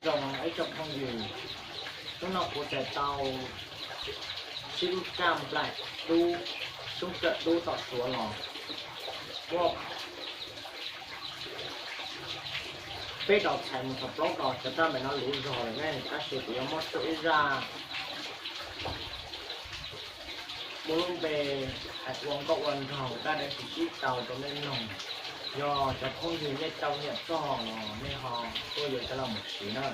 Zoo ib tsoom phooj ywg, hnub no kuv txais tau sib lub raj nplaim dub, sub rawm dub tom Suav los muaj peb dos txhais mus txog plaub dos, cov raj nplaim no luv zog lawm ne, tab sis kuv yuav muab tsuj ib zaj muaj lub npe hais ua nkauj ua nraug dab deev tsis sib tau rau nej mloog. Yog cov phooj ywg nej tau nyiam txog los nej ho tuaj yuav cov los mus siv na.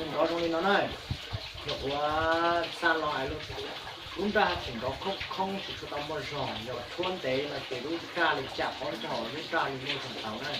Nrov zoo li no na, yog ua xa los lub nraj tseem nrov khoob khoob tsis tshua tau muaj zog, yog tshuab ntev no ces lub nraj li cam qaub nrog lub nraj li muaj zog tau na.